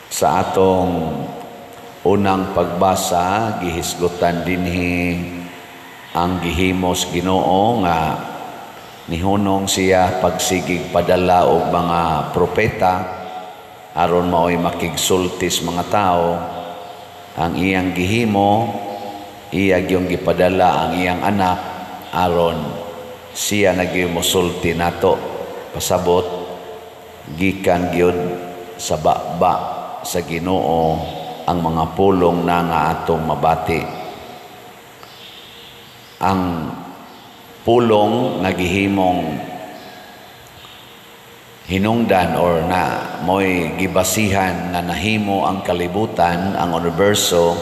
Sa atong unang pagbasa, gihisgutan dinhi ang gihimos Ginoo nga nihunong siya pagsigig padala og mga propeta aron maoy makigsultis mga tao. Ang iyang gihimo, iya gyung gipadala ang iyang anak aron siya na gyud mosulti nato. Pasabot, gikan gyud sa baba sa Ginoo ang mga pulong na nga atong mabati. Ang pulong nga gihimong hinungdan or na mo'y gibasihan nga nahimo ang kalibutan, ang universo,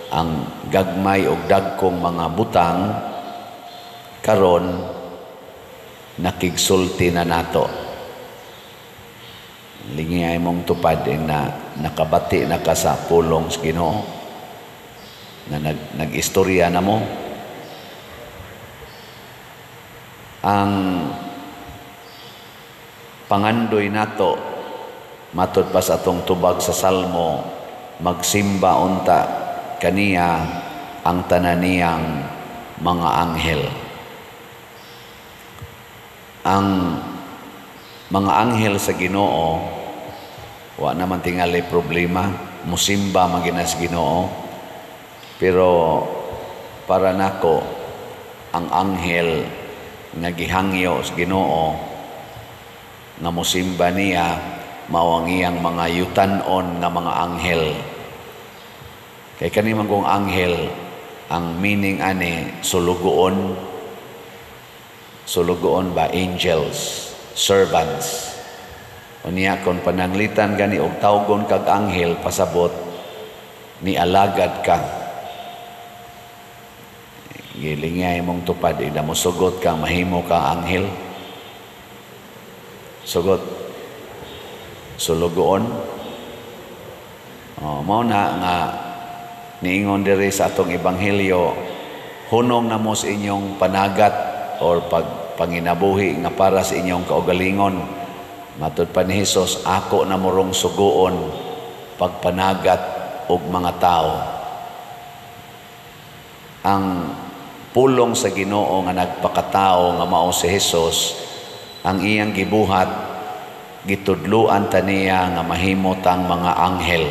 ang gagmay og dagkong mga butang, karon nakigsulti na nato. Lingiyay mong tupad eh, na nakabati na ka sa pulong sa Ginoo na nag-istorya na mo. Ang pangandoy nato matud pa sa atong tubag sa Salmo, magsimba unta kaniya ang tanan niyang mga anghel. Ang mga anghel sa Ginoo wa naman tingali problema, musimba man gina sa Ginoo. Pero para nako, ang anghel nga gihangyo sa Ginoo nga musimba niya mao ang iyang mga yutan-on nga mga anghel. Kay kani man kong anghel, ang meaning ani sulugoon. Sulugoon ba, angels, servants. Unya kon pananglitan gani og tawgon kag anghel, pasabot ni alagad ka. Gilingay mong tupad, ida mo sugot kang mahimo ka anghel. Sugot sulugoon. Oh, mao na nga niingon diri sa atong ebanghelyo, hunong na mo sa inyong panagat or pagpanginabuhi nga para sa inyong kaugalingon. Matud pa ni Hesus, ako na morong sugoon pagpanagat og mga tao. Ang pulong sa Ginoo nga nagpakatao nga mao si Hesus, ang iyang gibuhat, gitudluan ta niya nga mahimo tang mga anghel,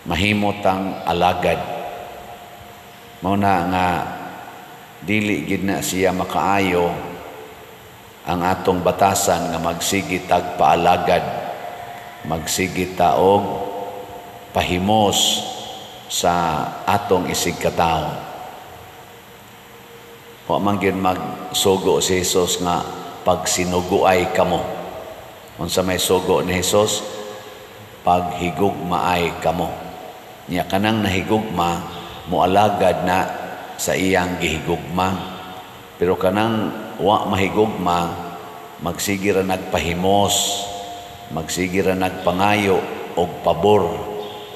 mahimo tang alagad. Mao na nga dili gid na siya makaayo ang atong batasan nga magsigi tag paalagad, magsigi ta og pahimos sa atong isig katawo. Wa man gyud magsugo si Hesus nga pagsinuguay kamo. Unsa may sugo ni Hesus? Paghigugmaay kamo. Nya kanang nahigugma, moalagad na sa iyang gihigugma. Pero kanang wa mahigugma, magsige ra nagpahimos, magsige ra nagpangayo og pabor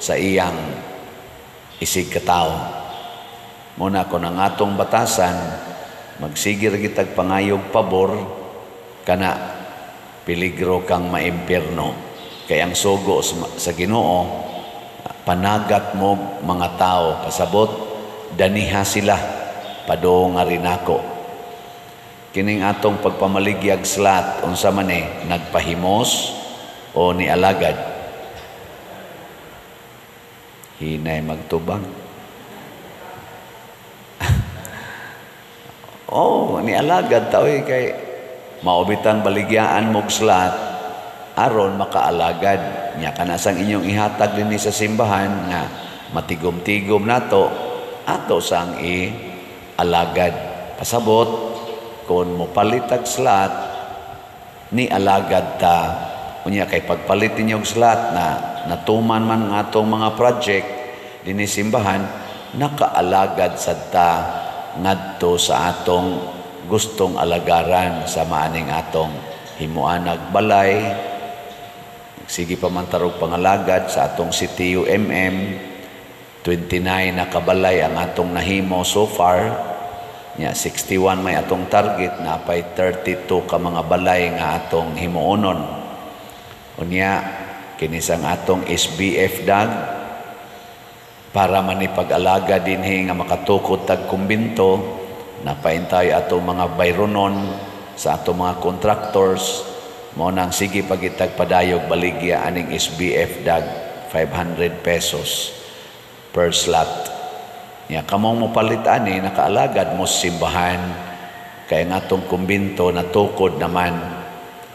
sa iyang isig katawo. Muna kon ang atong batasan, magsige ra kitag pangayog pabor, kana peligro kang maimpierno. Kay ang sugo sa Ginoo, panagat mo mga tao, pasabot daniha sila padung nga rinako. Kining atong pagpamaligyag slat, unsa man ni, nagpahimos o nialagad? Hinay magtubang. Oh, nialagad ta oy, kay maubitang baligyaan mog slat aron makaalagad. Nya kana sang inyong ihatag dinhi sa simbahan nga matigom-tigom nato, ato sang i-alagad. Pasabot kon mopalit og slat, ni alagad ta. Unya kay pagpalit ninyo og slat na natuman man ang atong mga project dinhi simbahan, nakaalagad sad ta ngadto sa atong gustong alagaran sa maaning atong himuanag balay. Sige pa man tarog pangalagad sa atong CTUMM, 29 na kabalay ang atong nahimo so far. Nya 61 may atong target, napay 32 ka mga balay nga atong himuonon. Unya Kini sang atong SBF dag para manipag-alaga dinhi nga makatukod tag kumbinto, napaintay ato mga bayronon sa ato mga contractors. Mao nang sige pagitag padayog baligya aning SBF dag, 500 pesos per slot. Nya kamong mopalit ani, nakaalagad mo sa simbahan, kay ang atong kumbinto natukod naman.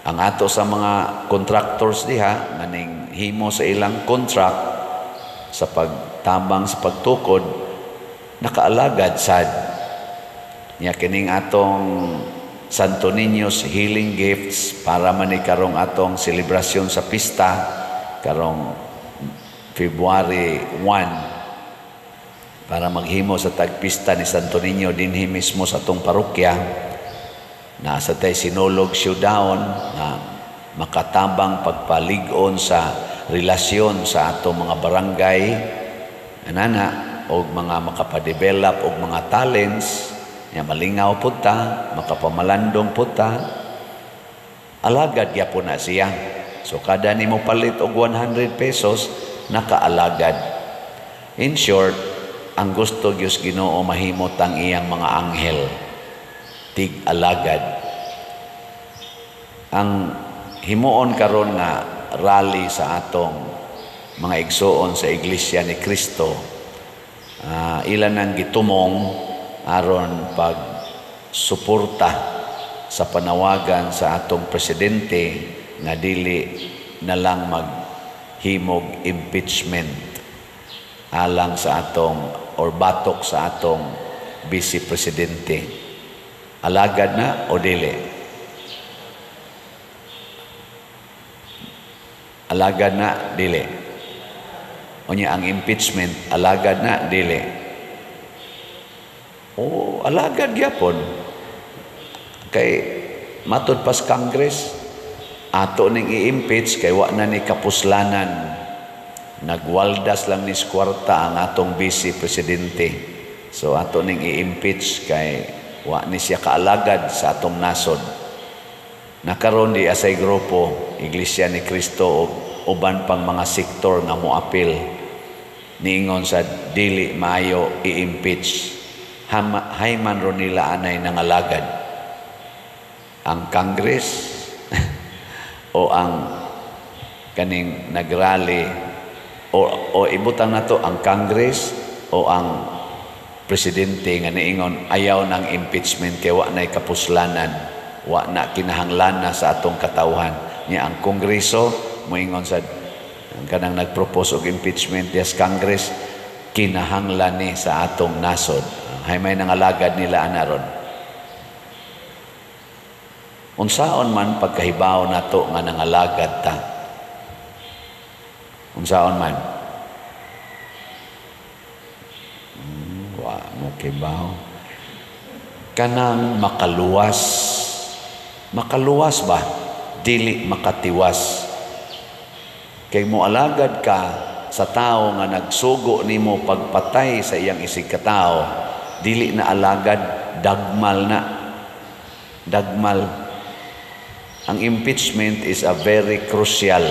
Ang ato sa mga contractors diha nganing himo sa ilang contract sa pagtabang sa pagtukod, nakaalagad sad. Nya kining atong Santo Niño's Healing Gifts para man ni karong atong selebrasyon sa pista karong February 1, para maghimo sa tagpista ni Santo Niño dinhi mismo sa atong parokya. Nasa tay Sinulog Showdown na makatabang pagpalig-on sa relasyon sa atong mga barangay anana og mga makapadevelop og mga talents nya, malingaw pud ta, makapamalandong pud ta, alagad gyapon na siya. So kada nimo palit og 100 pesos, nakaalagad. In short, ang gusto Dios Ginoo, mahimot ang iyang mga anghel tig alagad. Ang himuon karon nga rally sa atong mga igsuon sa Iglesia ni Cristo, ilan ang gitumong aron pag suporta sa panawagan sa atong presidente nga dili na lang maghimog impeachment alang sa atong or batok sa atong vice presidente. Alagad na o dili? Alagad na dili? Unya ang impeachment, alagad na dili? O alagad gyapon. Kay matud pas Congress, ato ning i-impeach kay wa na ni kapuslanan. Nagwaldas lang ni kwarta ang atong vice presidente. So ato ning i-impeach kay wa ni siya kaalagad sa atong nasod. Nakaron di asay grupo Iglesia ni Cristo ug uban pang mga sektor nga moapil, niingon sa dili maayo i-impeach. Hayman ro nila anay nangalagad? Ang Congress o ang kaning nagrally o ibutang nato ang Congress o ang presidente nga niingon ayaw ng impeachment kay wa na'y kapuslanan, wa na kinahanglan na sa atong katawhan? Nya ang Kongreso moingon sa ang kanang nagpropose og impeachment, yes, Congress, kinahanglan ni sa atong nasod. Hay may nangalagad nila anaron? Unsaon man pagkahibaw nato nga nangalagad ta? Unsaon man? Wa mo kibaw. Kanang makaluwas. Makaluwas ba? Dili makatiwas. Kay moalagad ka sa tao nga nagsugo nimo pagpatay sa iyang isig katao, dili na alagad, dagmal na. Dagmal. Ang impeachment is a very crucial,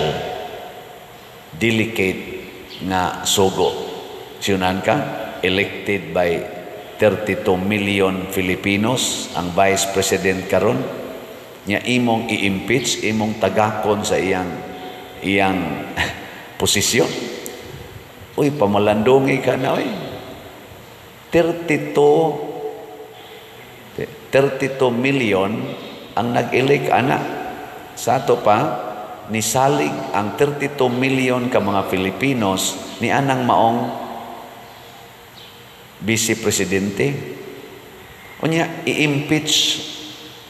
delicate nga sugo. Siyunan ka, elected by 32 million Filipinos, ang vice president karon, nya imong i-impeach, imong tagakon sa iyang iyang posisyon. Uy, pamalandungi ka na, uy. 32 million ang nag-elect ana. Sa ato pa, nisalig ang 32 million ka mga Filipinos ni anang maong vice presidente. Unya, i-impeach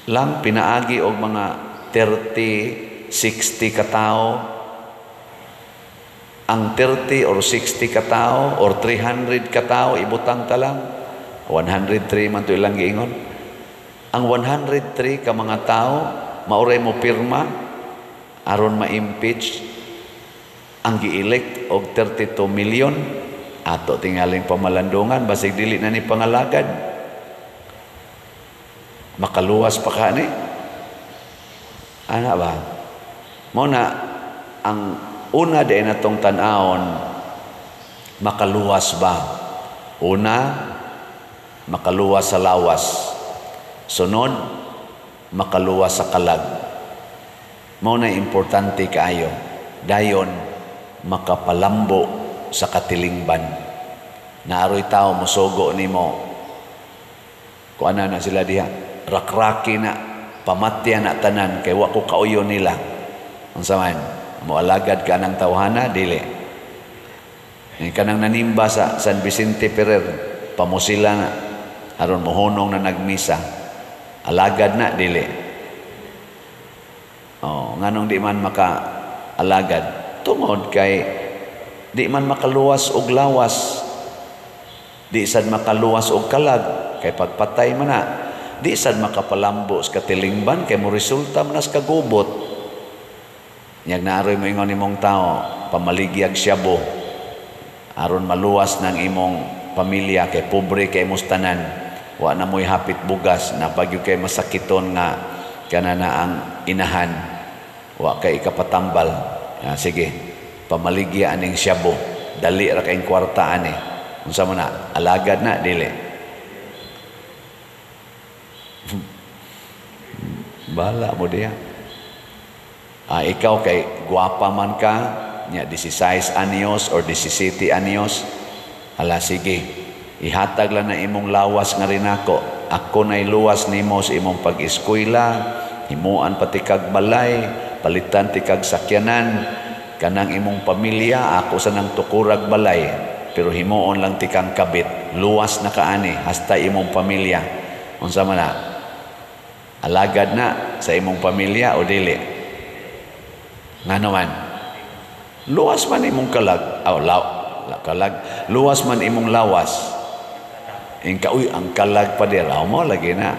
lang pinaagi og mga 30, 60 katao. Ang 30 or 60 katao or 300 katao, ibutang ta lang. 103 man to ilang giingon. Ang 103 ka mga tao mauray mo pirma aron ma-impeach ang gi-elect og 32 million. Ato tingaling pamalandungan, basig dili na ni pangalagad. Makaluwas pa ka ni. Ana ba? Mao na ang Una diay natong tan-awon, makaluwas ba? Una, makaluwas sa lawas. Sunod, makaluwas sa kalag. Mao na importante kaayo. Dayon, makapalambo sa katilingban. Naaroy tao mosugo nimo. Kuana na sila diha, rakraki na, pamatya na tanan kay wa ko kauyon nila. Unsa man? Moalagad ka ng tawhana, dili? Kanang nanimba sa San Vicente Ferrer, pamusila na aron mohunong na nagmisa. Alagad na, dili? Oh, nganong di man maka alagad? Tungod kay di man makaluwas og lawas, di sad makaluwas og kalag kay pagpatay man na, di sad makapalambo sa katilingban kay mo resulta man sa kagubot. Nyag naaroy moingon nimong tao, pamaligyag syabo aron maluwas ng imong pamilya kay pobre kay imong tanan, wa na mo'y hapit bugas, napagyo kay masakiton nga kana na ang inahan, wa kay ikapatambal. Ah, sige, pamaligya aning syabo, dali ra kayong kwarta ani. Unsa man na? Alagad na, dili? Bala mo diha. Ah, ikaw kay gwapa man ka nya, 16 anyos or 17 anyos, hala sige, ihatag lang na imong lawas nga rinako, ako na'y luwas nimo sa imong pag-eskwela, himuan pati kag balay, palitan ti kag sakyanan, kanang imong pamilya ako sa nang tukurag balay, pero himuon lang ti kang kabit, luwas na kaani hasta imong pamilya. Unsa man na? Alagad na sa imong pamilya o dili? Ngano man? Luwas man imong kalag, aw law, kalag, luwas man imong lawas. Ingka, uy, ang kalag pa dira mo lagi na.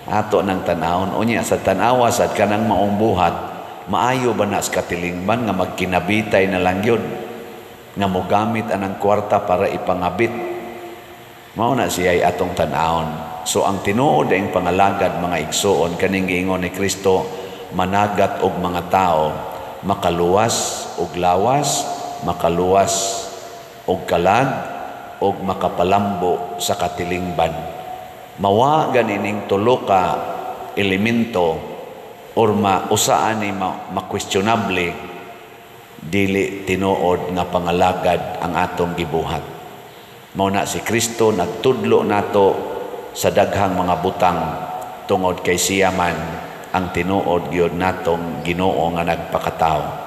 Ato nang tanawon unya sa tan-awa sad kanang maong buhat, maayo ba na sa katilingban nga magkinabitay na lang yun, nga mogamit anang kwarta para ipangabit? Mao na siya atong tan-awon. So ang tinuod ang pangalagad, mga igsuon, kaning giingon ni Kristo, managat og mga tao, makaluwas og lawas, makaluwas og kalag, og makapalambo sa katilingban. Mawa ganining tulo ka elemento or mausaan ni ma-questionable, dili tinuod nga pangalagad ang atong gibuhat. Mao na si Kristo nagtudlo nato sa daghang mga butang tungod kay siya man ang tinuod gyud natong Ginoo nga nagpakatao.